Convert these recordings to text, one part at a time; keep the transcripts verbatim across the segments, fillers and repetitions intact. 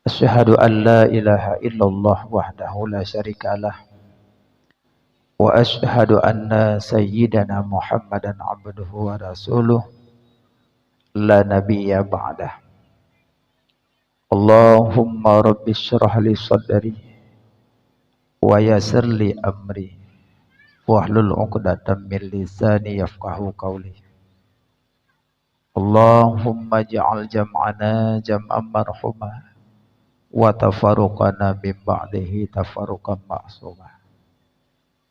Asyhadu an la ilaha illallah wahdahu la syarikalah. Wa asyhadu anna sayyidana Muhammadan abduhu wa rasuluh, la nabiyya ba'dah. Allahumma rabbi syrah li sadri wa yassir li amri wahlul 'uqdatam min lisani yafqahu qawli. Allahumma ja'al jam'ana jam'an marhuma wa tafarruqana min ba'dihi tafarruqan ma'suma.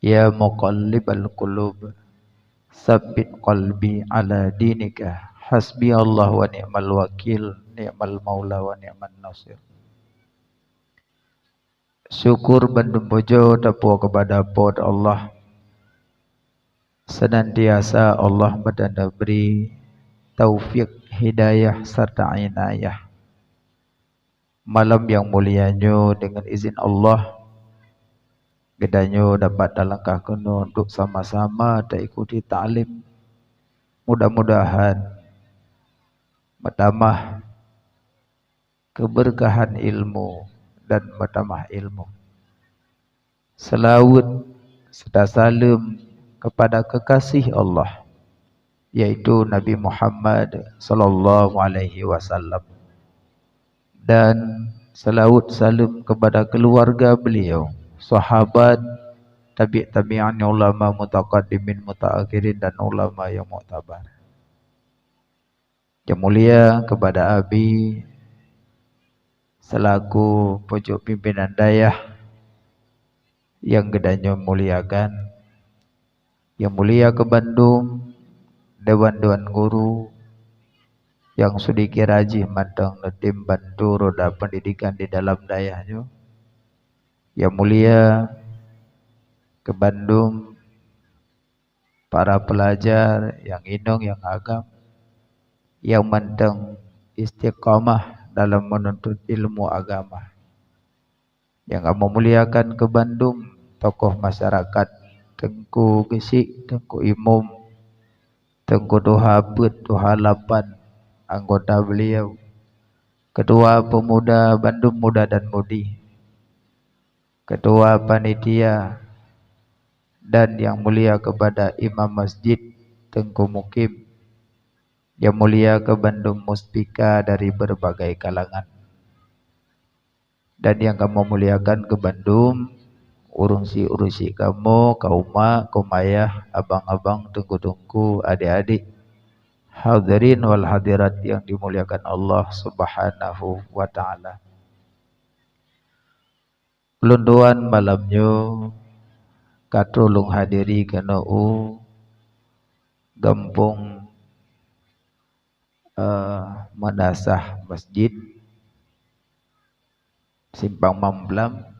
Ya muqallibal qulub, tsabbit qalbi ala dinika. Hasbiyallahu wa ni'mal wakil, ni'mal maula wa ni'man nasir. Syukur bandum pujoe tapuwoe keupada Po teu Allah. Seunantiasa Allah meutanyoe bri taufik, hidayah, serta inayah. Malam nyang mulia nyoe, deungon izin Allah, geutanyoe dapat talangkah keunoe untuk sama-sama taikuti taklim. Mudah-mudahan meutamah keubeurkahan ilmu dan meutamah ilmu. Seulaweuet serta saleuem keupada keukasih Allah, yaitu Nabi Muhammad sallallahu alaihi wasallam, dan seulaweuet saleuem keupada keuluwarga beliau, sahabat, tabi' tabi'in, ulama mutaqaddimin, mutaakhirin, dan ulama nyang muktabar. Nyang mulia keupada Abi seulaku pucôk pimpinan dayah nyang geutanyoe muliakan, nyang mulia keu bandum dewan-dewan guru nyang seudikira jih mantong neutem bantu roda peundidikan di dalam dayah nyoe, nyang mulia keu bandum para peulajar nyang inong nyang agam, nyang mantong istiqamah dalam meununtut ilmu agama. Nyang kamoe muliakan keu bandum tokoh masyarakat, Teungku Geuchik, Teungku Imum, Teungku Tuha Peuet, Tuha Lapan, anggota beliau, Ketua Pemuda bandum muda dan mudi, Ketua Panitia, dan nyang mulia keupada Imam Masjid Teungku Mukim, nyang mulia keu bandum muspika dari beureubagai kalangan, dan nyang kamoe muliakan keu bandum ureuëng syik-ureuëng syik kamoe, kaum mak, kaum ayah, abang-abang, teungku-teungku, adék-adék, hadirin wal hadirat nyang dimuliakan Allah Subhanahu wa Ta'ala. Ulôn tuan malam nyoe ka troh lôn hadiri keunoe u gampông, eh, Madrasah Masjid Simpang Mamplam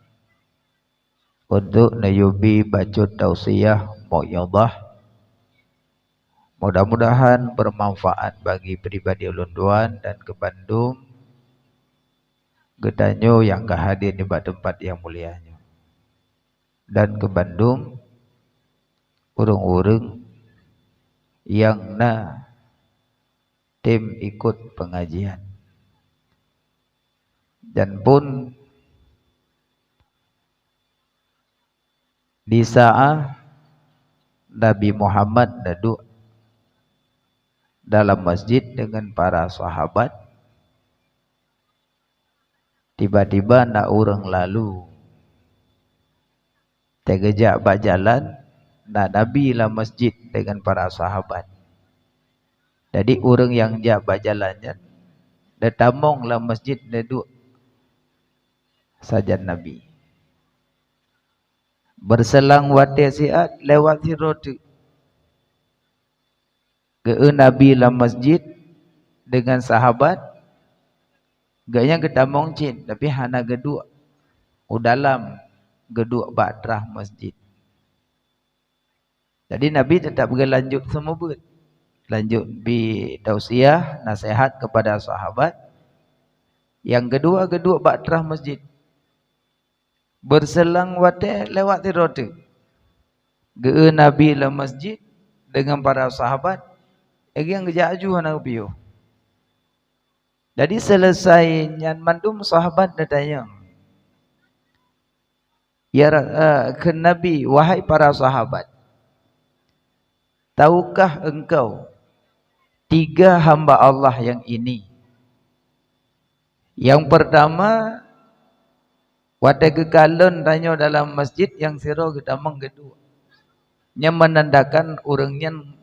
untuk neuyue bi bacut tausiah mauidhah. Mudah-mudahan beumanfaat bagi pribadi ulôn tuan dan keu bandum geutanyoe nyang ka hadir nibak teumpat nyang mulia nyoe, dan keu bandum ureuëng-ureuëng nyang na tem ikot peungajian. Dan pun di saat Nabi Muhammad neuduek dalam masjid deungon para sahabat, tiba-tiba na ureuëng lalu. Teugeujak bak jalan, na Nabi lam masjid deungon para sahabat. Jadi, ureuëng nyang jak bak jalan nyan, neutamong lam masjid neuduek sajan Nabi. Beurselang watée siat lewat sidroe teuk. Geu-eu Nabi lam masjid deungon sahabat, gobnyan geutamong cit, tapi hana geuduek u dalam, geuduek bak trah masjid. Jadi Nabi teutap geulanjut seumeubeuet, lanjut bi tausiah, naseuhat keupada sahabat. Nyang keudua geuduek bak trah masjid. Beurselang watée lewat sidroe teuk. Geu-eu Nabi lam masjid deungon para sahabat, lagée nyang geujak aju hana geupiôh. Jadi selesai nyan mandum sahabat geutanyong, ya Ra-, eh, kheun Nabi, "Wahai para sahabat, tahukah engkau tiga hamba Allah yang ini?" Yang pertama, watée geukalon tanyoe dalam masjid, nyang sidroe geutamong geuduek. Nyan menandakan ureuëng nyan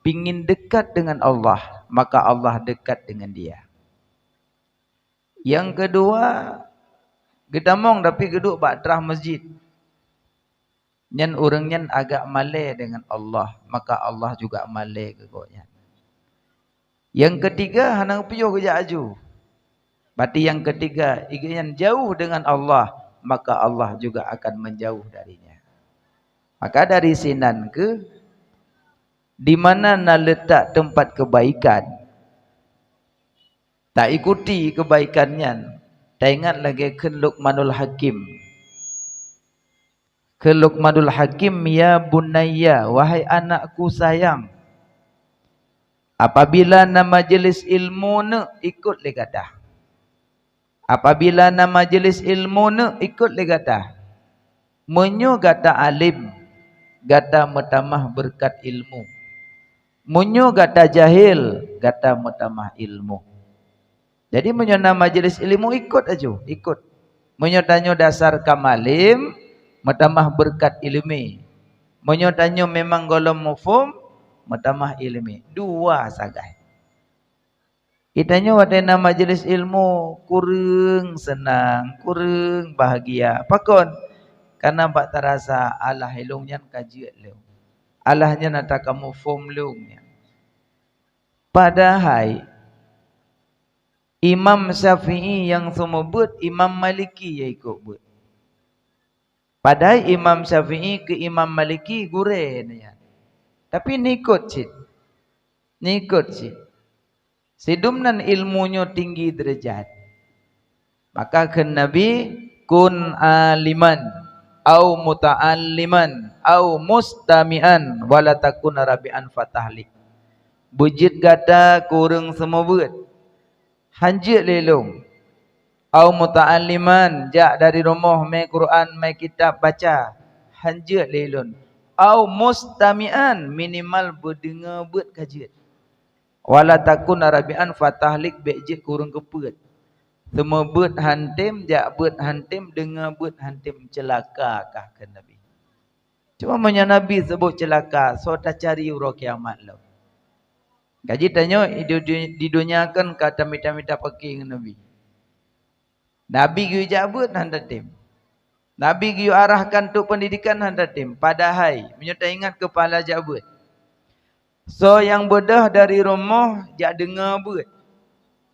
pingin dekat dengan Allah, maka Allah dekat dengan dia. Yang kedua, geutamong tapi geuduek bak trah masjid. Nyan ureuëng nyan agak malée dengan Allah, maka Allah juga malée keu gobnyan. Yang ketiga, hana piôh geujak aju. Berarti yang ketiga, gobnyan jauh dengan Allah, maka Allah juga akan menjauh darinya. Maka dari sinan keuh, di mana na letak tempat kebaikan, taikuti kebaikan nyan. Taingat lagée kheun Luqmanul Hakim. Kheun Luqmanul Hakim, "Ya bunayya, wahai anakku sayang, apabila na majelis ilmu neuk, ikot lé gata. Apabila na majelis ilmu neuk, ikot lé gata. Meunyoe gata além, gata meutamah beureukat ilmu. Meunyoe gata jahil, gata meutamah ilmu." Jadi meunyoe na majelis ilmu, ikot aju, ikot. Meunyoe tanyoe dasar ka malém, meutamah beureukat iéleumé. Meunyoe tanyoe memang gohlom muphom, meutamah iéleumé. Dua sagai. Geutanyoe watée na majelis ilmu, kureueng seunang, kureueng bahagia. Pakon? Karena bak tarasa alah ilong nyan ka jeuet lom. Alah nyan ata ka muphom lom nyan. Padahai Imam Syafi'i nyang seumeubeuet, Imam Maliki nyang ikot beuet. Padahai Imam Syafi'i keu Imam Maliki gurée nyan. Tapi neukot cit. Neukot cit. Sidum nan ilmu nyoe tinggi deurajat. Maka kheun Nabi, "Kun aliman, au muta'alliman, au mustami'an, wala takun rabi'an fatahlik." Beujeuet gata keu ureuëng seumeubeuet. Han jeuet lé lôn. Au muta'alliman, jak dari rumoh mé Quran, mé kitab baca. Han jeuet lé lôn. Au mustami'an, minimal beudeungoe beuet ka jeuet. Wala takun rabi'an fatahlik, bék jeuet keu ureuëng keupeuet. Seumeubeuet han tém, jak beuet han tém, deungoe beuet han tém, ceulaka kah kheun Nabi. Cuma meunyoe Nabi seubuet ceulaka, soe tacari uroe kiamat lom? Gaji tanyoe di, di, di donya kan ka tamita-mita paki ngon Nabi. Nabi geuyue jak beuet hana tém. Nabi geuyue arahkan untuk pendidikan hana tém. Padahai, meunyoe taingat keu pahala jak beuet. Soe nyang beudôh dari rumoh jak deungoe beuet,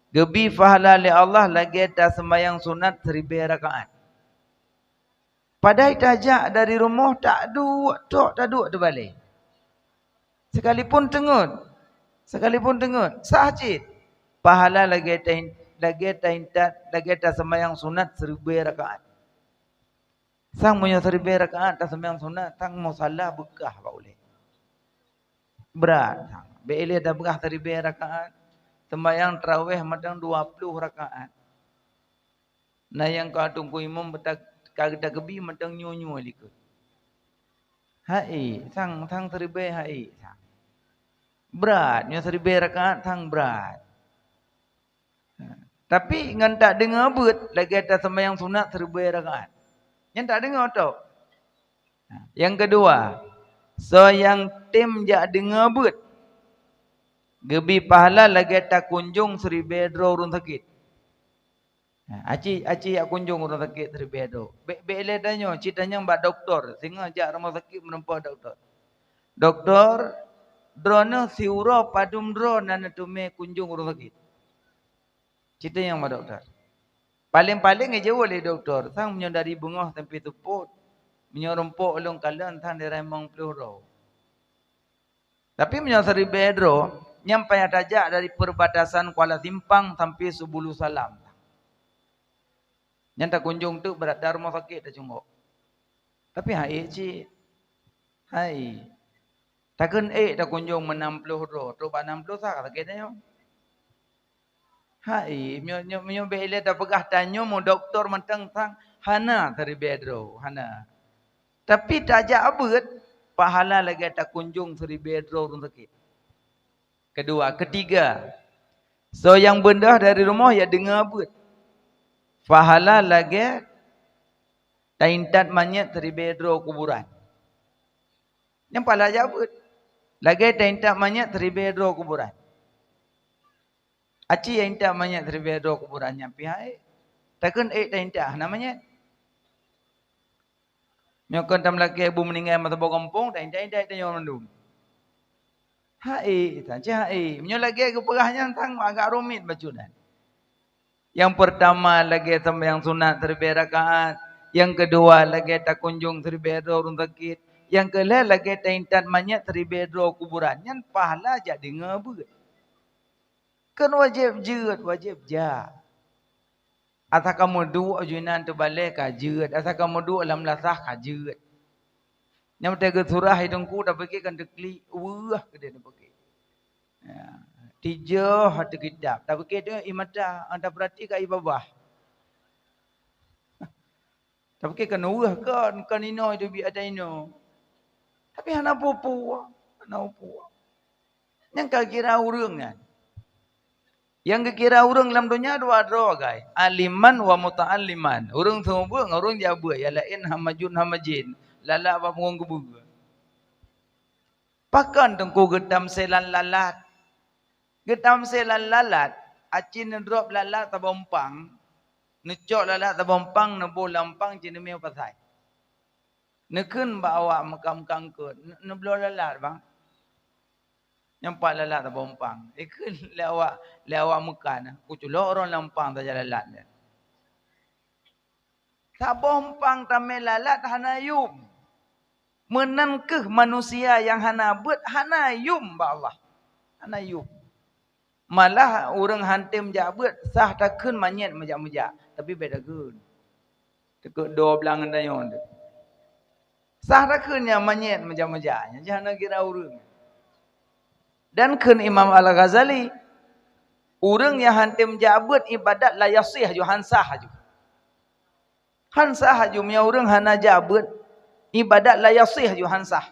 geubi pahala lé Allah lagée taseumayang sunat siribée rakaat. Padahai tajak dari rumoh, taduek tok, taduek teubalée. Sekalipun teungeut, sekalipun teungeut, sah cit. Pahala lagée tahin-, lagée tahintat, lagée taseumayang sunat siribée rakaat. Sang meunyoe siribée rakaat taseumayang sunat, sang musala beukah bak ulée. Brat sang. Bék ilée tabeukah siribée rakaat, seumayang tarawéh mantong dua ploh rakaat. Na nyang ka teungku imum beuta-, ka geuta geubi mantong nyoe-nyoe likot. Hai, sang, sang siribée hai, sang. Brat, nyoe siribée rakaat sang brat. Tapi ngon tadeungoe beuet lagée taseumayang sunat siribée rakaat. Nyan tadeungoe tok. Nyang keudua, soe nyang tém jak deungoe beuet, geubi pahala lagée takunjong siribée droe ureuëng sakét. Ha, aci, aci jak kunjong ureuëng sakét siribée droe. Bék, bék ilée tanyoe, cit tanyong bak dokto, singoh jak rumoh sakét meureumpok dokto. "Dokto, droeneuh siuroe padum droe na neuteumé kunjong ureuëng sakét?" Cit tanyong bak dokto. Paleng-paleng geujaweueb lé dokto, sang meunyoe dari beungoh sampoe seupôt, meunyoe rumpok ulôn kalon sang dirayek limong ploh droe. Tapi meunyoe siribée droe, nyan payah tajak dari perbatasan Kuala Simpang sampoe Subulu Salam. Nyan takunjong teuk brat dan rumoh sakét tacunggok. Tapi hai cit. Hai. Takheun ék takunjong meunam ploh droe, trok bak nam ploh sah sakét nyoe. Hai, meunyoe, meunyoe, meunyoe bèk ilèe tapeugah tanyoe meudoktor mantong sang, hana siribèe droe, hana. Tapi tajak beuet, pahala lagèe takunjong siribèe droe ureueng sakét. Keudua, keutiga, soe nyang beundoh dari rumoh ya deungö beuet. Pahala lagèe taintat manyét siribèe droe kuburan. Nyan pahala jak beuet. Lagèe taintat manyét siribèe droe kuburan. Aci nyang intat manyét siribèe droe kuburan nyan pih hai. Takheun ék taintat hana manyét. Nyoe kon tameulakèe bu meuninggai masa boh gampông, taintat-intat tanyoe mandum. Hai, tan cit hai. Meunyoe lagèe geupeugah nyan sang agak rumit bacut nyan. Nyang peurtama lagèe seumayang sunat siribèe rakaat, nyang keudua lagèe takunjong siribèe droe ureueng sakét, nyang keulhèe lagèe taintat manyét siribèe droe kuburan. Nyan pahala jak deungö beuet. Kon wajéb jeuet, wajéb jak. Asai ka meuduek ju inan teubalèe ka jeuet, asai ka meuduek lam lasah ka jeuet. Nyang watèe geusurah i teungku tapiké kan teuklik weueh keudéh tapiké. Ya, tijôh ateueh kitab, tapiké teungoh i mata, an tapeurati ka i babah. Tapiké kan weueh kon, kon inoe teubiet ata inoe. Tapi hana peue-peue, hana peue-peue. Nyang ka kira ureueng nyan. Nyang geukira ureueng lam donya dua droe aggai, aliman wa muta'alliman. Ureueng seumeubeuet ngon ureueng jak beuet, nyang laén hamajun hamajén, lalat bak punggong keubeue. Pakon teungku geutamsé lam lalat? Geutamsé lam lalat, aci neudrop lalat saboh umpang, neucok lalat saboh umpang, neuboh lam umpang cit neumié u pasai. Neukheun bak awak meukat-meukat eungkôt, "Ne-, neubloe lalat, Bang." Nyan pat lalat saboh umpang. Ikheun lé awak, lé awak meukat, "Kuculok droe lam umpang saja lalat nyan." Saboh umpang tamé lalat hana yum. Meunan kheueh manusia nyang hana beuet hana yum bak Allah. Hana yum. Malah ureueng han tem jak beuet, sah takheun manyét meujak-meujak, tapi bèk takheun. Takheun dua blang ngon tanyoe teuh. Sah takheun nyang manyét meujak-meujak, nyan jih hana kira ureueng. Dan kheun Imam Al-Ghazali, ureueng nyang han tem jak beuet ibadat la yasih ju, han sah ju. Han sah ju meunyoe ureueng hana jak beuet, ibadat la yasih ju han sah.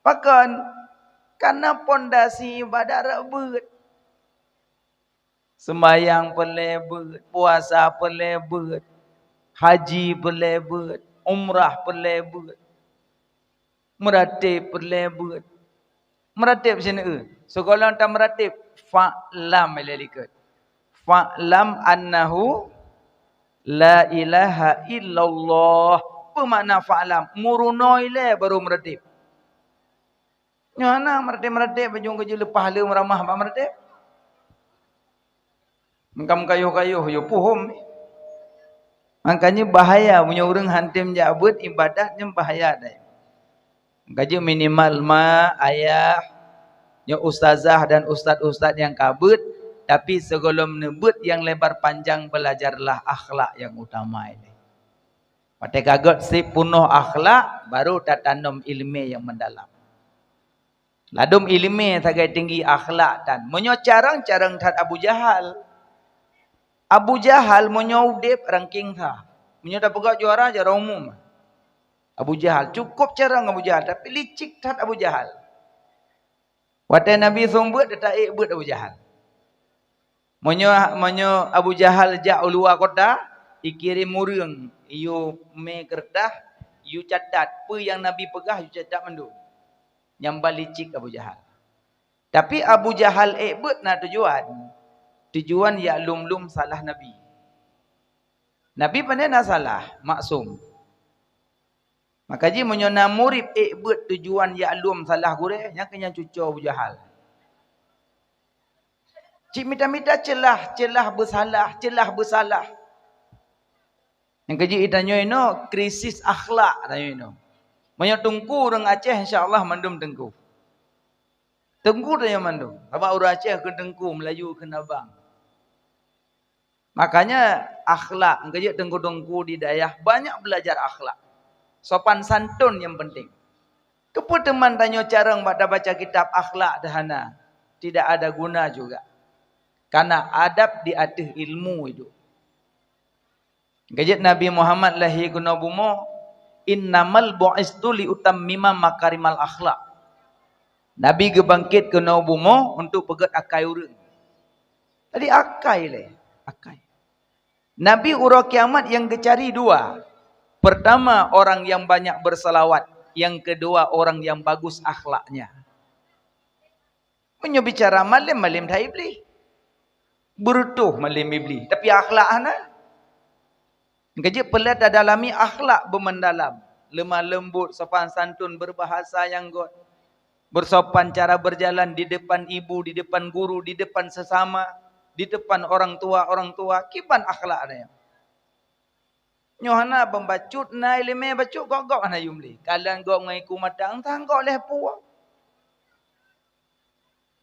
Pakon? Karena pondasi ibadat rot beuet. Seumayang peureulèe beuet, puasa peureulèe beuet, haji peureulèe beuet, umrah peureulèe beuet. Meuratéb peureulèe beuet. Meuratéb sineuk. Sigohlom tameuratéb, fa'lam ilèe likot. Fa'lam annahu la ilaha illallah. Peue makna fa'lam? Meurunoe ilèe baru meuratéb. Nyoe hana meuratéb-meuratéb, bajeueng keujeuet leupah le meuramah bak meuratéb. Meukayoh-kayoh, yo puhom. Makanya bahaya meunyoe ureueng han tem jak beuet ibadat, nyan bahaya dai. Gaji minimal ma, ayah, nyoe ustazah dan ustaz-ustaz nyang ka beuet, tapi sigohlom neubeuet nyang lebar panjang, belajarlah akhlak nyang utama ilèe. Watèe ka gèt sép peunoh akhlak, baru tatanom ileumèe nyang meudalam. Ladôm ileumèe sagai tinggi akhlak tan. Meunyoe carông, carông that Abu Jahal. Abu Jahal meunyoe udép rangking sa. Meunyoe tapeugah juara, juara umum. Abu Jahal, cukôp carông Abu Jahal, tapi licik that Abu Jahal. Watèe Nabi seumeubeuet, teutaék beuet Abu Jahal. Meunyoe, meunyoe Abu Jahal jak u luwa kota, ikirém ureueng, iyue mé keureutah, iyue catat, peue nyang Nabi peugah, iyue catat mandum. Nyan ban licik Abu Jahal. Tapi Abu Jahal ék beuet na tujuan. Tujuan jak lom-lom salah Nabi. Nabi pandai na salah, maksum. Maka jih meunyoe na murit ék beuet tujuan jak lom salah gurèe, nyan keuh nyan cuco Abu Jahal. Cit mita-mita ceulah, ceulah beusalah, ceulah beusalah. Nyang keujeuet tanyoe inoe krisis akhlak tanyoe inoe. Meunyoe teungku ureueng Aceh, insya Allah mandum teungku. Teungku tanyoe mandum. Sabab ureueng Aceh kheun teungku, Meulayu kheun abang. Makanya akhlak, nyang keujeuet teungku-teungku di dayah banyak belajar akhlak. Sopan santun nyang penting. Keupeue teuma tanyoe carông bak tabaca kitab akhlak teuh hana, tidak ada guna juga. Karena adab di ateueh ilmu itu. Geujeuet Nabi Muhammad lahé keunoe bumoe, "Innamal bu'istu liutammima makarimal akhlak." Nabi geubangkét keunoe bumoe untuk peugét akai ureuëng. Tadi akai lé, akai. Nabi uroe kiamat nyang geucari dua. Pertama, orang yang banyak bersalawat. Yang kedua, orang yang bagus akhlaknya. Meunyoe bicara malem, malem that Iblih. Beureutoh malem Iblih, tapi akhlak hana. Geujeuet peureulée tadalami akhlak beumeundalam, leumah leumbot, sopan santun, beubahasa nyang gét, beusopan cara beujalan di depan ibu, di depan guru, di depan sesama, di depan orang tua, orang tua, kiban akhlak nyan. Nyoe hana ban bacut, na iéleumé bacut, gob-gob hana yum lé. Kalon gob ngon iku mata, entah gob lé peue.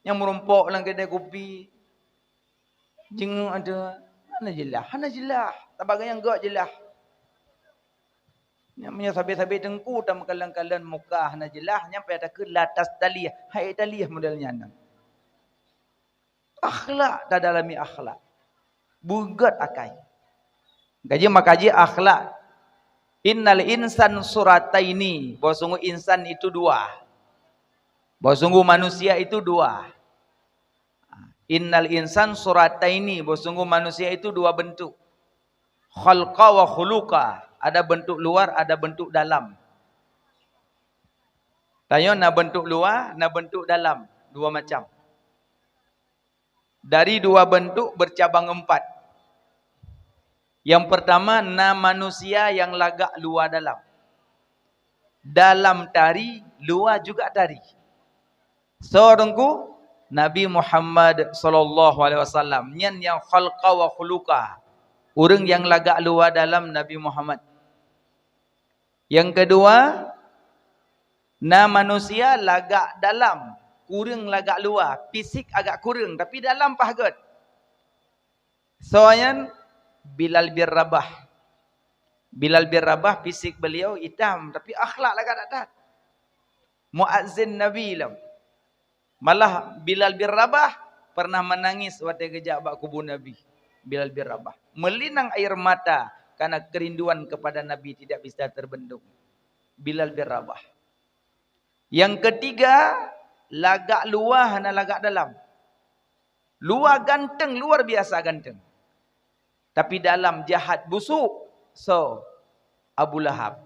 Nyang meurumpok lam keudè kupi. Jeungeuk ada. Hana jeulaih, hana jeulaih. Tabak nyang gok jeulaih. Nyang meunyoe sabe-sabe teungku tameukalon-kalon muka hana jeulaih, nyang payah takheun la tastaliah. Hai taliah model nyan. Akhlak tadalami akhlak. Beugét akai. Gaji makaji akhlak. Innal insan surataini, bahwa sungguh insan itu dua. Bahwa sungguh manusia itu dua. Innal insan surataini, bahwa sungguh manusia itu dua bentuk. Khalqa wa khuluqa, ada bentuk luar, ada bentuk dalam. Tanyoe na bentuk luar, na bentuk dalam, dua macam. Dari dua bentuk bercabang empat. Yang pertama, na manusia yang lagak luwa dalam. Dalam tari, luwa juga tari. Soe teungku? Nabi Muhammad sallallahu alaihi wasallam. Nyan nyang khalqa wa khuluqa. Ureuëng nyang lagak luwa dalam Nabi Muhammad. Yang kedua, na manusia lagak dalam, kureueng lagak luwa, fisik agak kureueng, tapi dalam paih gét. Soe nyan? Bilal bin Rabah. Bilal bin Rabah, fisik beliau itam, tapi akhlak lagak that-that. Muazzin Nabi lom. Malah Bilal bin Rabah pernah menangis watée geujak bak kubu Nabi. Bilal bin Rabah. Meulinang air mata karena kerinduan kepada Nabi tidak bisa terbendung. Bilal bin Rabah. Yang ketiga, lagak luwa hana lagak dalam. Luwa ganteng, luar biasa ganteng. Tapi dalam jahat busuk. Soe? Abu Lahab.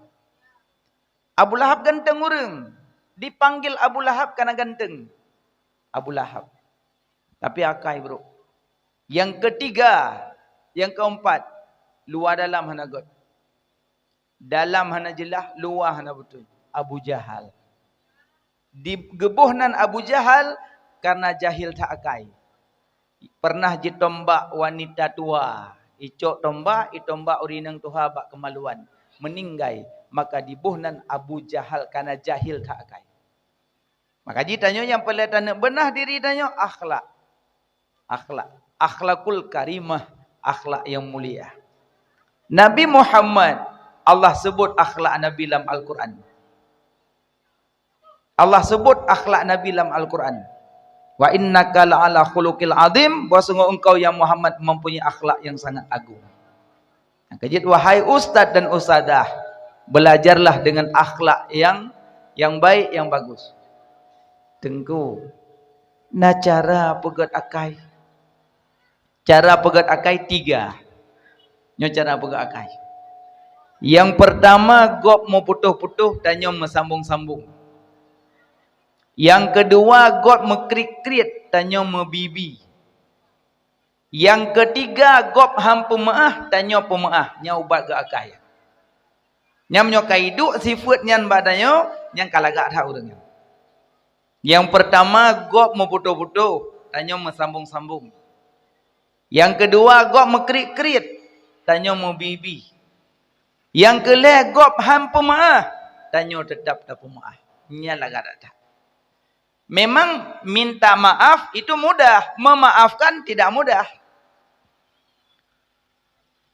Abu Lahab ganteng ureuëng. Dipanggil Abu Lahab karena ganteng. Abu Lahab. Tapi akai brok. Yang ketiga, yang keempat, luwa dalam hana gét. Dalam hana jeulaih, luwa hana beutôi. Abu Jahal. Digeuboh nan Abu Jahal karena jahil that akai. Pernah jitombak wanita tua. Icok tombak, itombak ureuëng inong tuha bak kemaluan. Meninggai. Maka diboh nan Abu Jahal karena jahil that akai. Maka jitanyoe nyang peureulée taneuk beunah diri tanyoe akhlak. Akhlak. Akhlakul karimah, akhlak yang mulia. Nabi Muhammad, Allah sebut akhlak Nabi lam Al-Quran. Allah sebut akhlak Nabi lam Al-Quran. "Wa innaka la'ala khuluqil azim," bahwa sungguh engkau ya Muhammad mempunyai akhlak yang sangat agung. Nyang keujeuet, wahai ustaz dan ustazah, belajarlah dengan akhlak yang, yang baik, yang bagus. Teungku, na cara peugét akai. Cara peugét akai tiga. Nyoe cara peugét akai. Yang pertama, gob meuputôh-putôh, tanyoe meusambong-sambong. Yang kedua, gob meukriet-kriet, tanyoe meubi-bi. Nyang keutiga, gob han peumeu'ah, tanyoe peumeu'ah. Nyan ubat geuh akai. Nyan meunyoe ka iduek sifeuet nyan bak tanyoe, nyan ka lagak that ureuëng nyan. Nyang peurtama, gob meuputôh-putôh, tanyoe meusambong-sambong. Nyang keudua, gob meukriet-kriet, tanyoe meubi-bi. Nyang keulhée, gob han peumeu'ah, tanyoe teutab tapeumeu'ah. Nyan lagak that. Memang minta maaf itu mudah, memaafkan tidak mudah.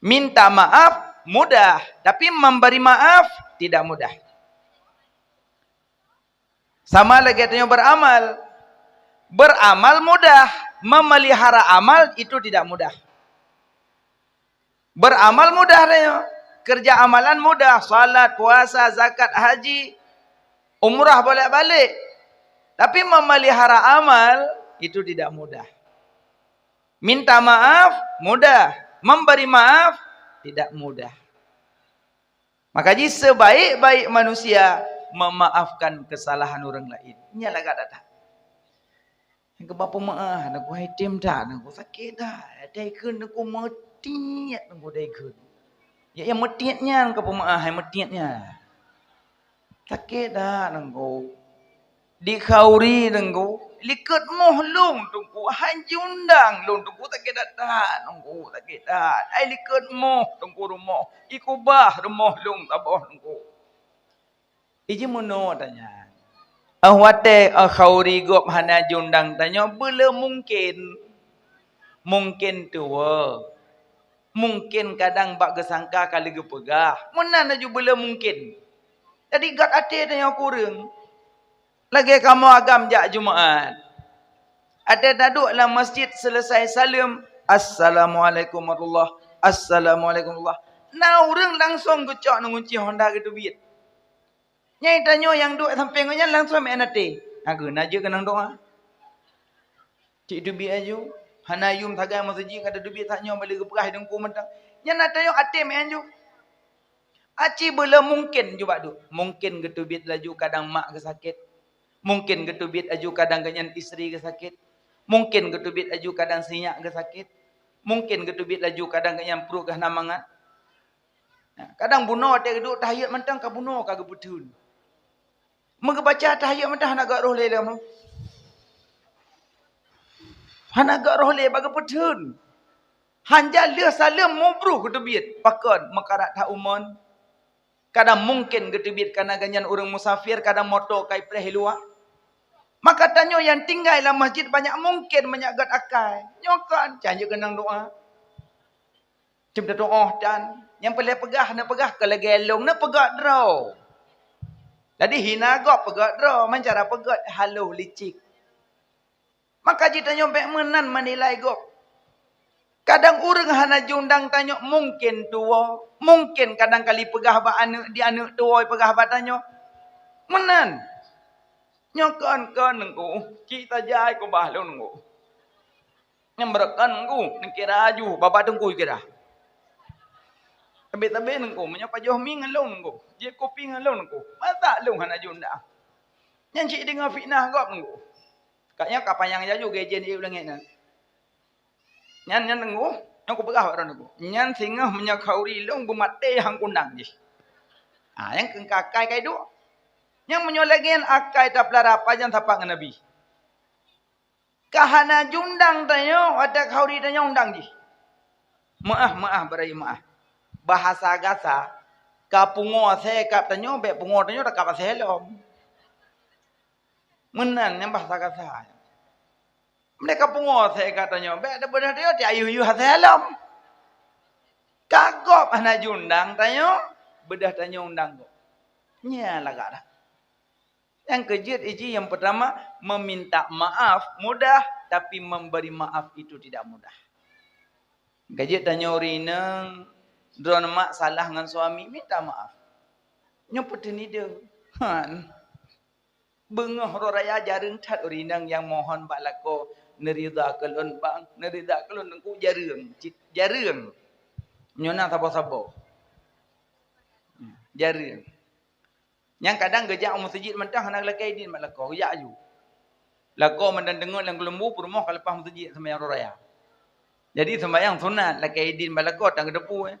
Minta maaf mudah, tapi memberi maaf tidak mudah. Sama lagée tanyoe beramal. Beramal mudah, Memelihara amal itu tidak mudah. Beramal mudah tanyoe. Kerja amalan mudah, salat, puasa, zakat, haji, umrah bolak-balik. Tapi memelihara amal itu tidak mudah. Minta maaf mudah, memberi maaf tidak mudah. Maka jih sebaik-baik manusia memaafkan kesalahan orang lain. Nyan lagak that-that. Nyang keuba peumeu'ah, Teungku, hai tem that, Teungku, sakét that. Dai kheun, Teungku, meutiet, Teungku, dai kheun. Ya, nyang meutiet nyan keu peumeu'ah, hai meutiet nyan. Sakét that, Teungku. Di khauri, Teungku. Likot moh lôn, Teungku. Hai jiundang lôn, Teungku, sakét that, that, Teungku, sakét that. Hai likot moh, Teungku, rumoh. Ikubah rumoh lôn saboh, Teungku. Iji meunoe tanyan. Óh watée, óh khauri gob hana jiundang tanyoe, beuleu mungken. Mungken tuwoe. Mungken kadang bak geusangka ka lheueh geupeugah. Meunan laju beuleu mungken. Jadi, gét até tanyoe kureueng. Lagée kamoe agam jak Jumaat. Até taduek lam masjid, seuleusai saleuem, "Assalamualaikum warahmatullah. Assalamualaikum warahmatullah." Na ureuëng langsong geucok ngon gunci honda geuteubiet. Nyai tanyoe nyang duek sampéng geuh nyan langsong meu'en até. Hana geuh na jeuet keunong doá. Cit teubiet laju. Hana yum sagai meuseujid ka teubiet, tanyoe balik geupeugah deungku mantong. Nyan na tanyoe até meu'en ju. Aci beuleu mungken ju bak duek. Mungken geuteubiet laju kadang mak geusakét. Mungken geuteubiet laju kadang geuh nyan istri geusakét. Mungken geuteubiet laju kadang sinyak geusakét. Mungken geuteubiet laju kadang geuh nyan pruet geuh hana mangat. Kadang bunoe teuh duek tahiyat mantong ka bunoe ka geupeutheun. Meugeubaca tahiyat mantong hana gét roh lé lom. Hana gét roh lé bak geupeutheun. Hana lheueh saleuem mubroh geuteubiet. Pakon? Meukarat that umon. Kadang mungken geuteubiet kareuna geuh nyan ureuëng musafir, kadang moto ka ipreh i luwa. Maka tanyoe nyang tinggai lam masjid banyak mungken meunyo gét akai. Nyoe kan, can jeuet keunong doá. Cit tatuoh tan. Nyang peureulée peugah, neupeugah keu lagée lôn, neupeugét droe. Jadi hina gob peugét droe, meucara peugét haloh licik. Maka jitanyoe bék meunan meunilai gob. Kadang ureuëng hana jiundang tanyoe mungken tuwoe, mungken kadang kali peugah bak aneuëk di aneuëk tuwoe peugah bak tanyoe. Meunan. Nyoe kon-kon Teungku, cit tajai kubah lôn Teungku. Nyang beureukan Teungku, neukira aju, babah Teungku kira. Tabe-tabe Teungku, meunyoe pajoh mi ngon lôn Teungku, jép kupi ngon lôn Teungku. Masa lôn hana jiundang? Nyan cit deungoe fitnah gob Teungku. Ka nyan ka panyang laju geujen ié u langét nyan. Nyan, nyan Teungku, nyang kupeugah bak droeneuh Teungku. Nyan singoh meunyoe khauri lôn beumaté han kundang jih. Ah, nyang keu akai ka iduek. Nyang meunyoe lagée nyan akai tapeulara pajan sapat ngon Nabi. Ka hana jiundang tanyoe, watée khauri tanyoe undang jih. Meu'ah, meu'ah, beurayeuk meu'ah. Bahasa gasa, ka pungoe asèe kab tanyoe, bék pungoe tanyoe takab asèe lom. Meunan nyang bahasa gasa. Meunyoe ka pungoe asèe kab tanyoe, bék tabeudoh tanyoe tiayuh-yuh asèe lom. Ka gob hana jiundang tanyoe, beudoh tanyoe undang gob. Nyan lagak dah. Nyang keujeuet iji nyang peurtama, meminta maaf mudah, tapi memberi maaf itu tidak mudah. Keujeuet tanyoe ureuëng inong, droeneuh mak salah ngon suami, minta maaf. Nyoe peuteunidong. Han. Beungoh uroe raya jareueng that ureuëng inong nyang mohon bak lakoe, "Neuridha keu lôn bang, neuridha keu lôn Teungku," jareueng. Cit, jareueng. Nyoe na saboh-saboh. Jareueng. Nyang kadang geujak u meuseujid mantong hana lakée idin bak lakoe, geujak aju. Lakoe mantong teungeut lam keuleumbu, peurumoh ka leupah meuseujid seumayang uroe raya. Jadi seumayang sunat lakée idin bak lakoe tan geuteupeue, eh.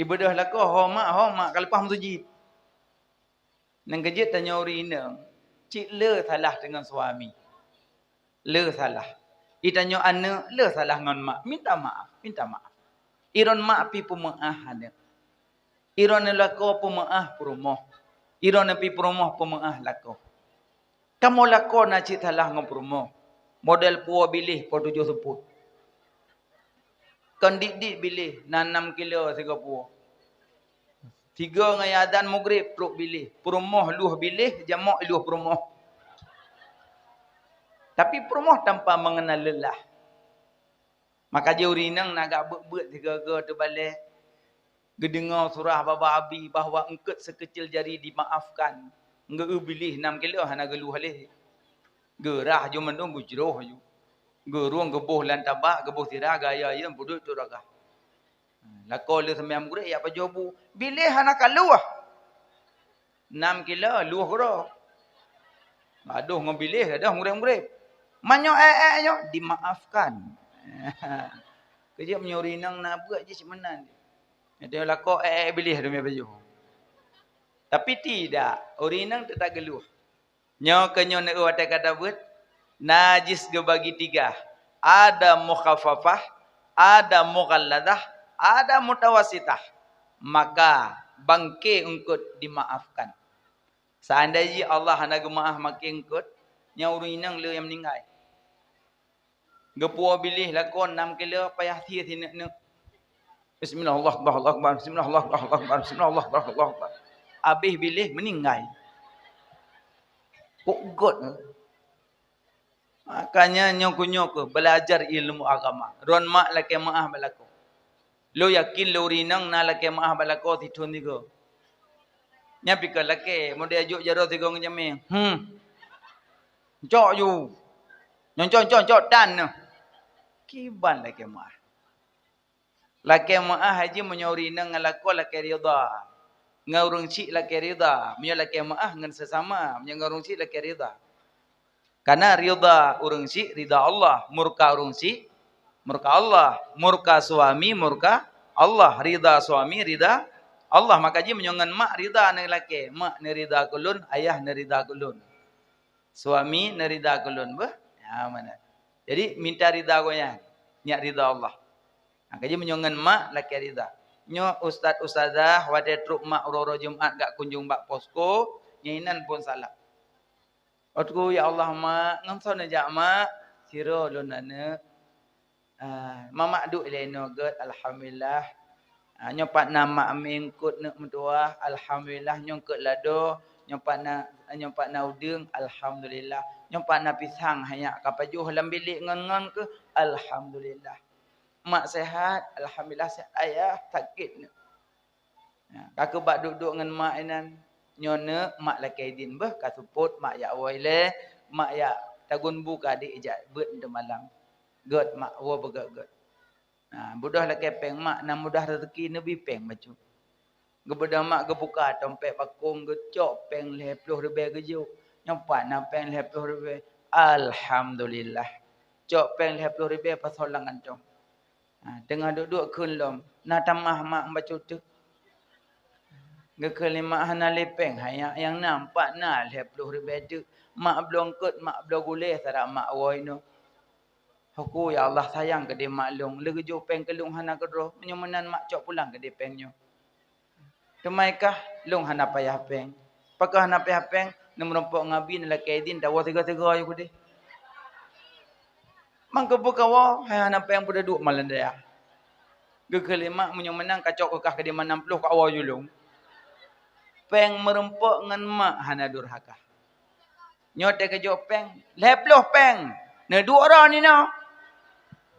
Ibeudôh lakoe, "Ho mak, ho mak," ka leupah meuseujid. Nyang keujeuet tanyoe ureuëng inong, cit le salah deungon suami. Le salah. Itanyoe aneuëk le salah ngon mak, minta maaf, minta maaf. Iron mak pi peumeu'ah aneuëk. Iron lakoe peumeu'ah peurumoh. Iron pi peurumoh peumeu'ah lakoe. Kamoe lakoe na cit salah ngon peurumoh. Model puwoe biléh po tujoh seupôt. Kon dit-dit biléh na nam kilo sigoe puwoe. Sigoe ngon azan mugrib trok biléh. Peurumoh luwah biléh, jamok luwah peurumoh. Tapi peurumoh tanpa mengenal lelah. Maka jih ureueng inong na gak beuet-beuet sigoe-goe teubalée. Geudeungoe surah babah abi bahwa eungkôt sekeucil jari dimaafkan. Geu-eu biléh nam kilo hana geuluh lé. Geurah ju mandum geujroh ju. Geurung geuboh lam tabak, geuboh sira, gaya-ya peuduek turaga. Lakoe lheueh seumayang maghrib jak pajoh bu. Biléh hana ka luwah. Nam kilo luwah keudroe. Adoh ngon biléh, adoh maghrib-maghrib. Meunyoe ék-ék nyoe dimaafkan. Keujeuet meunyoe ureueng inong na beuet jih cit meunan. Nyoe lakoe ék-ék biléh dum pajoh. Tapi tidak, ureueng inong teutap geuluh. Nyoe keuh nyoe neueu watée ka tabeuet, najis geubagi tiga. Ada mukhaffafah, ada mughalladhah, ada mutawasitah. Maka bangke eungkôt dimaafkan. Seandai jih Allah hana geumeu'ah bangke eungkôt, nyan ureueng inong le nyang meuninggai. Geupuwoe biléh lakoe nam kilo payah sie sineuk-neuk. Bismillah, Allahu Akbar, Allahu Akbar, bismillah, Allahu Akbar, Allahu Akbar, bismillah, Allahu Akbar, Allahu Akbar. Abéh biléh meuninggai. Kok göt, eh? Makanya nyoe keuh nyoe keuh belajar ilmu agama. Droen mak lakée meu'ah bak lakoe. Lôn yakin lôn ureueng inong na lakée meu'ah bak lakoe sithon sigoe. Nyan pih ka lakée, model jok jaroe sigoe ngon jamé. Hmm. Cok ju. Nyoe cok, cok, cok tan nyoe. Kiban lakée meu'ah. Lakée meu'ah haji meunyoe ureueng inong ngon lakoe lakée ridha. Ngon ureueng chik lakée ridha. Meunyoe lakée meu'ah ngon sesama, meunyoe ngon ureueng chik lakée ridha. Karena ridha ureueng chik ridha Allah, murka ureueng chik murka Allah, murka suami murka Allah, ridha suami ridha Allah. Maka jih meunyoe ngon mak ridha aneuk lakée, mak neuridha keu lôn, ayah neuridha keu lôn. Suami neuridha keu lôn beuh. Ya, meunan. Jadi minta ridha gobnyan, nyak ridha Allah. Ha, kaji meunyoe ngon mak lakée ridha. Nyoe ustaz ustazah watée trok mak uroe-uroe Jumat gak kunjong bak posko, nyan inan phon salah. Ôtku, "Ya Allah, Mak, ngon soe neujak, Mak?" "Sidroe lôn aneuk." "Ah, mamak duek lé inoe gét, alhamdulillah. Ah, nyoe pat na mak mie eungkôt neuk meutuwah, alhamdulillah. Nyoe eungkôt lado, nyoe pat na, nyoe pat na udeueng, alhamdulillah. Nyoe pat na pisang, hanyak ka pajoh lam bilék ngon-ngon keuh, alhamdulillah. Mak sehat, alhamdulillah sehat. Ayah sakét neuk." Ya, ka keuh bak duek-duek ngon mak inan, "Nyoe neuk mak lakée idin beuh, ka seupôt mak jak woe ilée, mak jak tagun bu keu adék ijak beuet teumalam. Gét mak, woe beugét-gét." Nah, beudôh lakée péng mak, na mudah raseuki neubi péng bacut. Geubeudôh mak geubuka tompét bakong, geucok péng lhée ploh ribée geujok. Nyoe pat na péng lhée ploh ribée. Alhamdulillah. Cok péng lhée ploh ribée pasoe lam kantong. Ha, teungoh duek-duek kheun lom, na tamah mak bacut teuk. Geukheun lé mak, "Hana lé péng, hanyak nyang na, pat na lhée ploh ribée teuk. Mak bloe eungkôt, mak bloe gulée, sarak mak woe inoe." "Hoko ya Allah, sayang keudeh mak lôn, lé geujok péng keu lôn hana keudroe. Meunyoe meunan mak cok pulang keudeh péng nyoe." "Teuma kah lôn hana payah péng." "Pakon hana payah péng? Neumeurumpok ngon abi neulakée idin tawoe sigoe-sigoe ayue keudeh." "Mang keupeue kawoe, hai hana péng peue duek malam dayah?" Geukheun lé mak, "Meunyoe meunan kacok keu kah keudeh mak nam ploh kawoe ju lôn." Péng meurumpok ngon mak hana durhaka. Nyoe teukeujok péng, lhée ploh péng. Neuduek droe ninoe.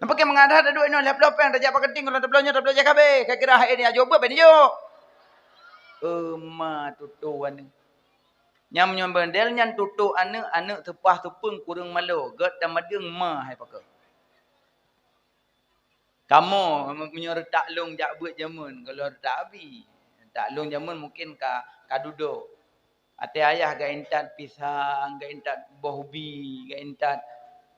Napa keu mangat that taduek inoe lhée ploh péng, tajak paketing kalau tabloe nyoe tabloe jak kabeh. Ka kira hai ni ajoe beuet bai neujok. Euma tutoe aneuk. Nyang meunyoe model nyan tutoe aneuk, aneuk seupah seupeueng kureueng malo, gét tamadeueng ma hai pakoe. Kamoe meunyoe reutak lôn jak beuet jameun, gohlom reutak abi. Reutak lôn jameun mungken ka, ka dudoe. Até ayah geuintat pisang, geuintat boh ubi, geuintat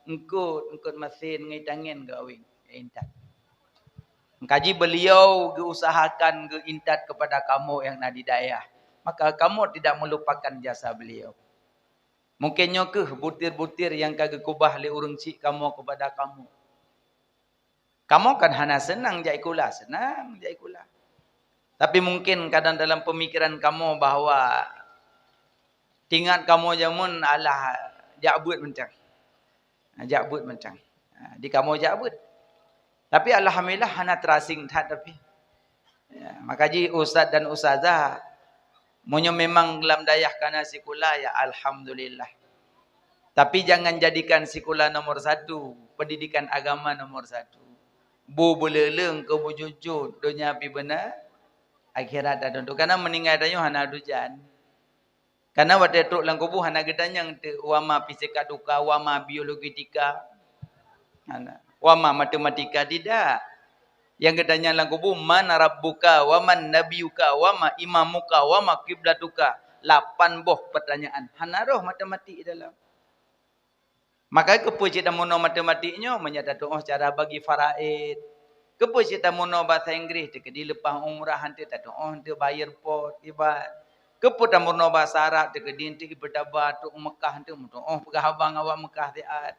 eungkôt, eungkôt masen ngon ié tangen geuawén, geuintat. Kaji beliau geuusahakan geuintat kepada kamoe nyang na di dayah, maka kamoe tidak melupakan jasa beliau. Mungken nyoe kheueh butir-butir nyang ka geukeubah lé ureuëng chik kamoe kepada kamoe. Kamoe kan hana seunang jak sikula, seunang jak sikula. Tapi mungken kadang dalam pemikiran kamoe bahwa tingat kamoe jameun alah jak beuet mantong. Jak beuet mantong. Ha, di kamoe jak beuet. Tapi alhamdulillah hana terasing that tapi. Ya, maka ji ustaz dan ustazah, meunyoe memang lam dayah kana sikula, ya alhamdulillah. Tapi jangan jadikan sikula nomor satu, pendidikan agama nomor satu. Bu beuleuleung keu bujujut, donya pi beuna, akhirat dak tuntu. Karena meuninggai tanyoe hana dujan. Karena watée trok lam kubu hana geutanyong teuk, "Wama fisika tuka, wama biologi tika." Hana. "Wama matematika," tidak. Yang geutanyong lam kubu, "Man rabbuka, waman nabiyuka, wama imamuka, wama kiblatuka." Lapan boh pertanyaan. Hana roh matematik dalam. Maka keupeue cit tameurunoe matematik nyoe meunyoe tatuoh cara bagi faraid? Keupeue cit tameurunoe bahasa Inggris teukeudi leupah umrah hante tatuoh hante bayar pot ibat? Keupeue tameurunoe bahasa Arab teukeudi hante ipeutaba trok Meukah hante meutuoh peugah haba ngon awak Meukah siat?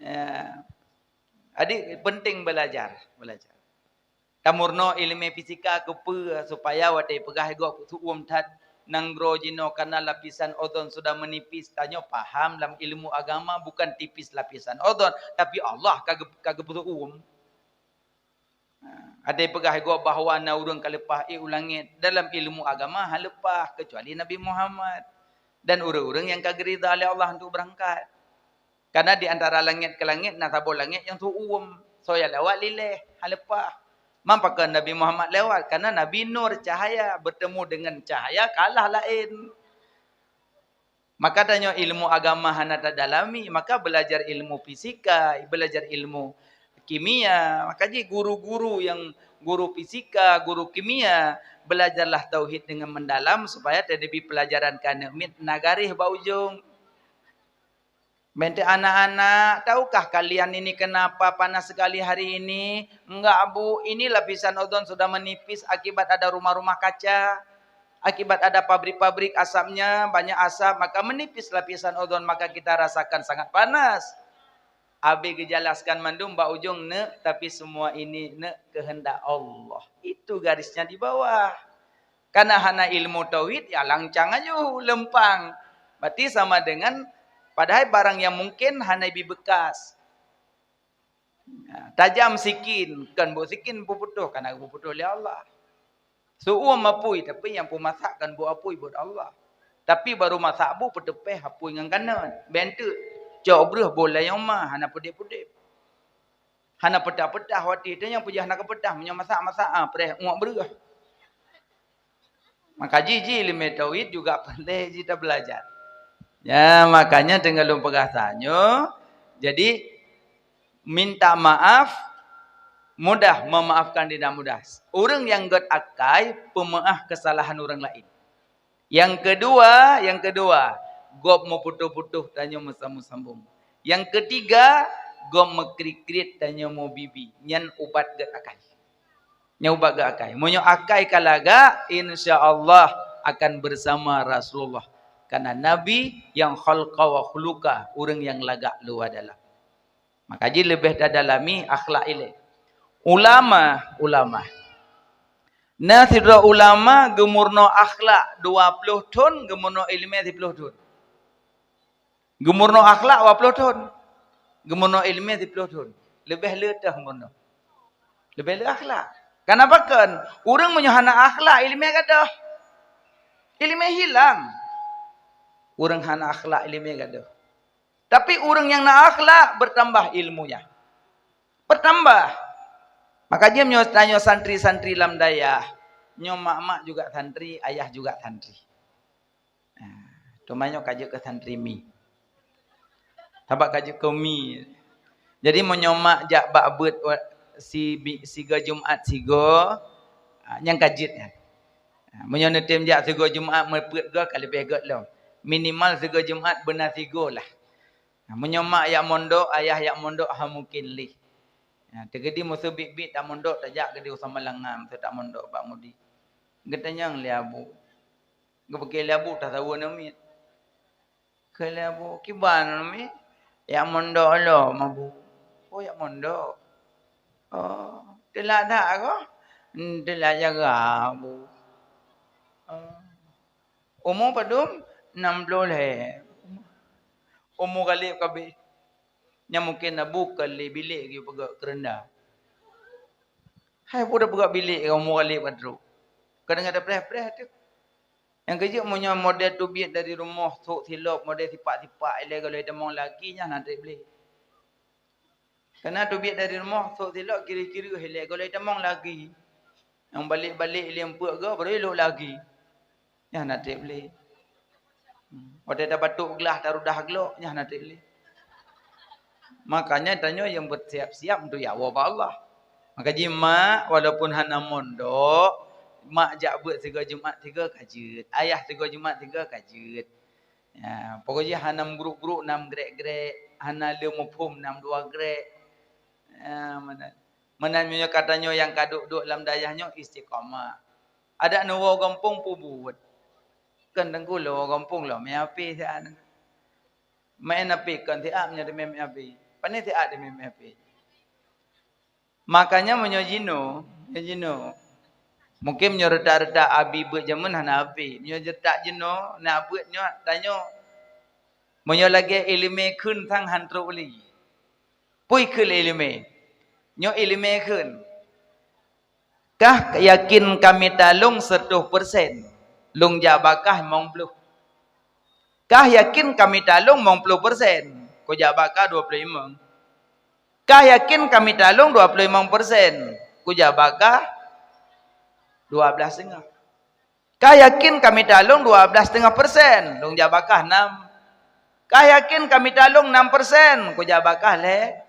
Ya. Jadi penting belajar, belajar. Tameurunoe ileumé fisika keupeue? Supaya watée peugah gob seuuem that nanggroe jinoe karena lapisan ozon sudah menipis. Tanyoe paham lam ilmu agama bukan tipis lapisan ozon, tapi Allah ka geu-, ka geupeu seuuem. Ha, ada peugah gob bahwa na ureuëng ka leupah ék u langét. Dalam ilmu agama hana leupah kecuali Nabi Muhammad dan ureuëng-ureuëng nyang ka geuridha lé Allah untuk beurangkat. Karena di antara langét keu langét na saboh langét nyang seuuem, soe nyang lewat lileh, hana leupah. Man pakon Nabi Muhammad lewat? Karena Nabi nur cahaya, bertemu dengan cahaya kalah laén. Maka tanyoe ilmu agama hana tadalami, maka belajar ilmu fisika, belajar ilmu kimia. Maka jih guru-guru nyang guru fisika, guru kimia, belajarlah tauhid dengan mendalam supaya teuneubit pelajaran keu aneuk miet na garéh bak ujong. Bék teuk anak-anak, "Tahukah kalian ini kenapa panas sekali hari ini?" "Enggak, Bu, ini lapisan ozon sudah menipis akibat ada rumah-rumah kaca. Akibat ada pabrik-pabrik asapnya, banyak asap, maka menipis lapisan ozon, maka kita rasakan sangat panas." Habéh geujelaskan mandum bak ujong, "Neuk, tapi semua ini, Neuk, kehendak Allah. Itu garisnya di bawah." Kana hana ilmu tauhid, ya lancang aju leumpang. Berarti sama dengan, padahai barang nyang mungken hana jibi beukas. Tajam sikin, kon buet sikin peuputoh, kana geupeuputôh lé Allah. Seuuem apui, tapi nyang peumasak kon buet apui, buet Allah. Tapi barô masak bu peuteupéh apui ngon kanot. Bék teuk, cok breuh boh layong ma, hana peudeb-peudeb. Hana peutah-peutah watèe, tanyong peue jih hana geupeutah, meunyoe masak-masak, ah, preh uek breuh. Maka jih, jih ileumèe tauhid juga pandai jih tabeulajar. Ya, makanya teungoh lôn peugah tanyoe, jadi minta maaf mudah, memaafkan tidak mudah. Ureueng nyang gèt akai peumeu'ah keusalahan ureueng laén. Nyang keudua, nyang keudua, gob meuputôh-putôh tanyoe meusambông-sambông. Nyang keutiga, gob meukriet-kriet tanyoe meubibi. Nyan ubat gèt akai. Nyan ubat gèt akai. Meunyoe akai ka lagak, insya Allah akan bersama Rasulullah. Karena Nabi nyang khalqa wa khuluqa, ureueng nyang lagak luwa dalam. Maka jih leubeh tadalami akhlak ilèe. Ulama, ulama. Na sidroe ulama geumeurunoe akhlak dua ploh thon, geumeurunoe ileumèe siploh thon. Geumeurunoe akhlak dua ploh thon. Geumeurunoe ileumèe siploh thon. Leubeh le teuh meurunoe. Leubeh le akhlak. Kenapa kon? Ureueng meunyoe hana akhlak, ileumèe gadôh. Ileumèe hilang. Ureueng hana akhlak, ileumèe gadôh. Tapi ureueng nyang na akhlak, bertambah ilmunya. Bertambah. Maka jih meunyoe tanyoe santri-santri lam dayah, nyoe mak-mak juga santri, ayah juga santri. Ah, teuma nyoe ka jeuet keu santri mi. Sabab ka jeuet keu mi. Jadi meunyoe mak jak bak beuet wa-, si bi-, sigoe Jumat sigoe, ah, nyan ka jeuet nyan. Ah, meunyoe neutem jak sigoe Jumat meupeuet goe ka leubeh gèt lom. Minimal sigoe Jumat beuna sigoe lah. Nah, meunyoe mak jak mondok, ayah jak mondok, ha mungken lé. Nah, teukeudi meuseu biet-biet tamondok, tajak keudéh u Samalanga, meuseu tamondok bak Mudi. Geutanyong lé abu. Geupike lé abu, tasaweue namiet. Kheun lé abu, "Kiban namiet?" "Jak mondok lom, abu." "Oh, jak mondok." "Oh, teulat that kah?" "Hmm, teulat jaga, abu." "Oh." "Umu padum?" "Nam ploh lhèe." "Umu galep kabeh." Nyan mungken abu ka lé bilék geupeugah keureunda. Hai peue tapeugah bilék, umu galep ka trok. Kadang ada preh-preh tu. Nyang keujeuet meunyoe model teubiet dari rumoh, sôk silop, model sipak-sipak, ilée gohlom tamong lagi, nyan hana treb lé. Kana teubiet dari rumoh, sôk silop, kiri-kiri, ilée gohlom tamong lagi. Nyang balek-balek ilée eumpeuk goe, baru ilop lagi. Nyan hana treb lé. Watée tabatok glah, tarudah glok, nyan hana treb lé. Makanya tanyoe nyang beusiap-siap untuk jak woe bak Allah. Maka jih mak, walaupun hana mondok, mak jak beuet sigoe Jumat sigoe ka jeuet, ayah sigoe Jumat sigoe ka jeuet. Ya, pokok jih hana meugrok-grok, na meugrek-grek, hana le muphom, na meudua grek. Ya, meunan. Meunan meunyoe ka tanyoe nyang ka duek-duek lam dayah nyoe istiqamah. Adak neuwoe gampông peubuet. Kon teungku lôn woe gampông lôn meuhapé siat. Main hapé kon siat meunyoe teumé meuhapé. Pane siat teumé meuhapé. Makanya meunyoe jinoe, ya jinoe. Mungkin meunyoe reutak-reutak abi beuet jameun hana hapé. Meunyoe reutak jinoe na beuet nyoe tanyoe. Meunyoe lagée iéleumé kheun sang han trok lé. Peue kheun iéleumé? Nyoe iéleumé kheun. Kah yakin ka mita lôn seratus persen, lôn jak bak kah limong ploh. Kah yakin ka mita lôn limong ploh persen, kujak bak kah dua ploh limong. Kah yakin ka mita lôn dua ploh limong persen, kujak bak kah dua blaih seungoh. Kah yakin ka mita lôn dua blaih seungoh persen, lôn jak bak kah nam. Kah yakin ka mita lôn nam persen, kujak bak kah lhée.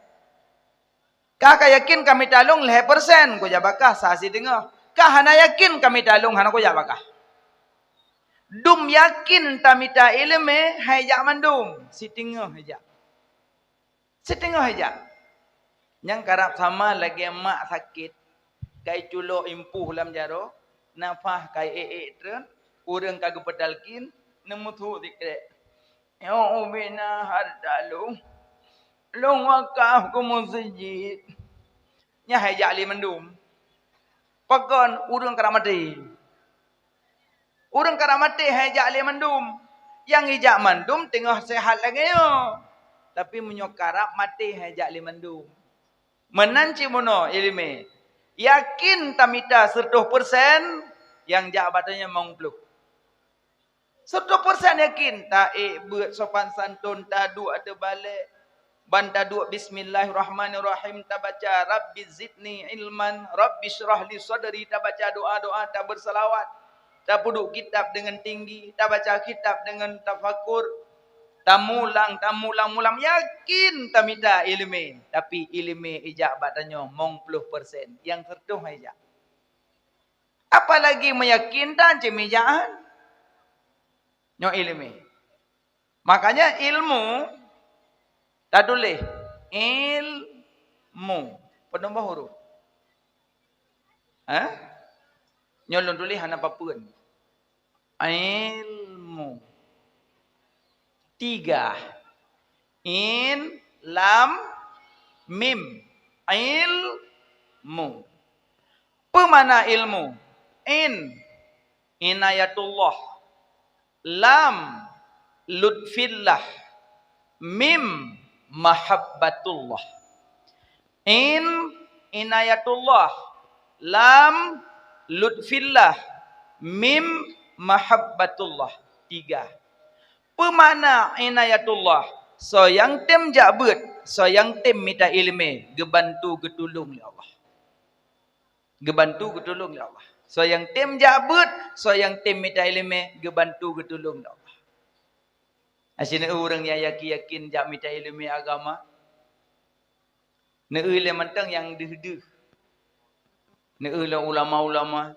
Kah ka yakin ka mita lôn lhée persen, kujak bak kah sa siteungoh. Kah hana yakin ka mita lôn, hana kujak bak kah. Dum yakin tamita iéleumé, hai jak mandum, siteungoh hai jak. Siteungoh hai jak. Nyang karab sama lagée mak sakét, kai culok impuh lam jaroe, nafah kai ék-ék treun, ureuëng ka geupeutalkin, neumeuthôk sikrek. Nyoe ubena hareuta lôn, lôn wakaf keu meuseujid. Nyan hai jak lé mandum. Pakon? Ureuëng karab maté. Ureuëng karab maté hai jak lé mandum. Nyang ijak mandum teungoh seuhat lagée nyoe. Tapi meunyoe karab maté hai jak lé mandum. Meunan cit bunoe iéleumé. Yakin tamita seratus persen, nyang jak bak tanyoe limong ploh. Seratus persen yakin, taék beuet sopan santun, taduek ateueh balée, ban taduek bismillahirrahmanirrahim, tabaca, "Rabbi zidni ilman, Rabbi syrah li sadri," tabaca doa-doa, tabeusalawat, tapeuduek kitab deungon tinggi, tabaca kitab deungon tafakur, tamulang, tamulang, mulang, yakin tamita iéleumé, tapi iéleumé ijak bak tanyoe limong ploh persen, nyang seratus han ijak. Apalagi meuyakin tan cit meujak han. Nyoe iéleumé. Makanya ilmu tatuléh ilmu. Peunoh boh huruf? Hah? Nyoe lôn tuléh hana papeuen. Ilmu. Tiga. In, lam, mim. Ilmu. Peue makna ilmu? In, inayatullah. Lam, lutfillah. Mim, mahabbatullah. In, inayatullah. Lam, lutfillah. Mim, mahabbatullah. Tiga. Peue makna inayatullah? Soe nyang tem jak beuet, soe nyang tem mita iéleumé, geubantu geutulông lé Allah. Geubantu geutulông lé Allah. Soe nyang tem jak beuet, soe nyang tem mita iéleumé, geubantu geutulông lé Allah. Asyik na ureuëng nyang yakin-yakin jak mita iéleumé agama. Neueu lé mantong nyang deuh-deuh. Neueu lé ulama-ulama.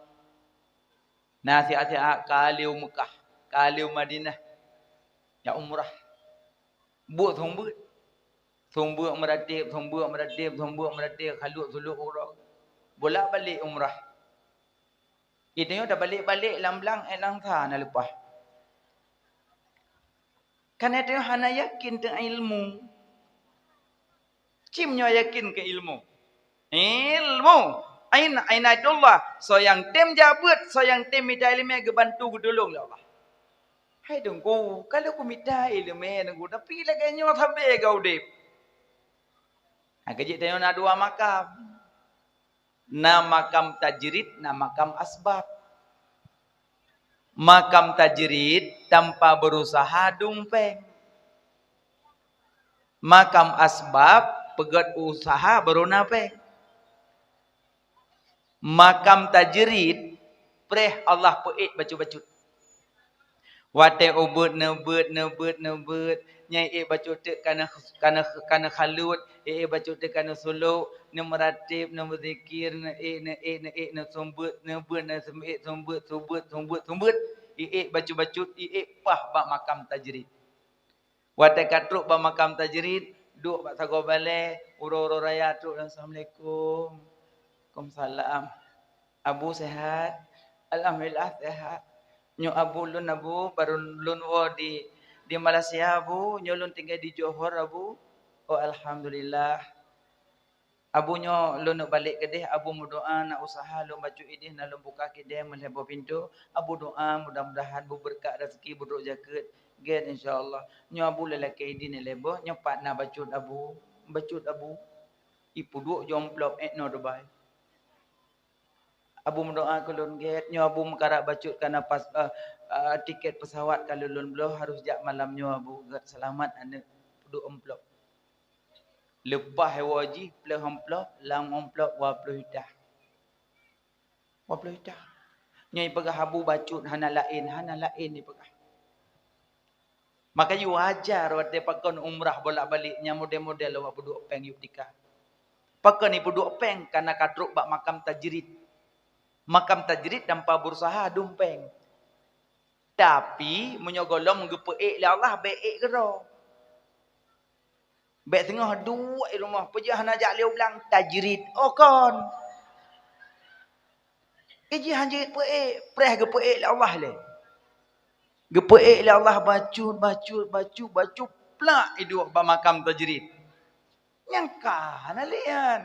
Na siat-siat ka lheueh u Meukah, ka lheueh u Madinah. Jak umrah. Buet thon buet. Thon buet meuratéb, thon buet meuratéb, thon buet meuratéb, khalot sulok uroe. Bolak-balik umrah. Geutanyoe tabalek-balek lam blang, eh, lam sa na leupah. Kan geutanyoe hana yakin teuh ilmu. Cim nyoe yakin keu ilmu. Ilmu. Ain, inayatullah. Soe nyang tem jak beuet, soe nyang tem mita iéleumé geubantu geutulông lé Allah. Hai Teungku, ka lheueh kumita iéleumé Teungku, tapi lagée nyoe sabe ka udeb. Nah, keu jih tanyoe na dua makam. Na makam tajrid, na makam asbab. Makam tajrid tanpa berusaha dum péng. Makam asbab peugét usaha baru na péng. Makam tajrid preh Allah peuék bacut-bacut. Watée ubeuet neubeuet, neubeuet, neubeuet, nyang ék bacut teuk kana, kana, kana khalut, ék bacut teuk kana sulok, neumeurateb, neumeuzikir, neuék, neuék, neuék, neuseumbeuet, neubeuet, neuseumbeuet, sumbeuet, sumbeuet, sumbeuet, ék bacut-bacut, ék paih bak makam tajrid. Watée ka trok bak makam tajrid, duek bak sagoe balée, uroe-uroe raya trok, "Assalamualaikum." "Waalaikumsalam." "Abu sehat?" "Alhamdulillah sehat." "Nyoe Abu lôn, Abu, baru lôn woe di, di Malaysia, Abu. Nyoe lôn tinggai di Johor, Abu." "Oh, alhamdulillah." "Abu, nyoe lôn neuk balek keudeh, Abu meudoa, na usaha lôn bacut ideh, na lôn buka keudeh meulhèe boh pintoe. Abu doa mudah-mudahan beubeureukat raseuki, beutrok jakeuet." "Gét, insya Allah." "Nyoe Abu lôn lakée idin lhèe boh, nyoe pat na bacut Abu?" "Bacut Abu?" "Ipeuduek jih amplop, ék noe Dubai." "Abu meudoa keu lôn, gét. Nyoe Abu meukarat bacut kana pas, eh, eh, tiket pesawat ka lôn bloe, harôh jak malam nyoe, Abu. Gét, seulamat aneuk." Peuduek amplop. Leupah woe jih pleuh amplop, lam amplop dua ploh juta. Dua ploh juta. Nyoe ipeugah Abu bacut, hana laén, hana laén ipeugah. Makajih wajar watée pakon umrah bolak-balik, nyang model-model awak peuduek péng yub tika. Pakon ipeuduek péng? Kana ka trok bak makam tajrid. Makam tajrid tanpa berusaha dum péng. Tapi, meunyoe gohlom geupeuék lé Allah, bék ék keudroe. Bék teungoh duek i rumoh, peue jih hana jak lé u blang, tajrid. Oh, kon. Ijih hana jipeuék, preh geupeuék lé Allah lé. Geupeuék lé Allah bacut, bacut, bacut, bacut, plak iduek bak makam tajrid. Nyang ka hana lé nyan.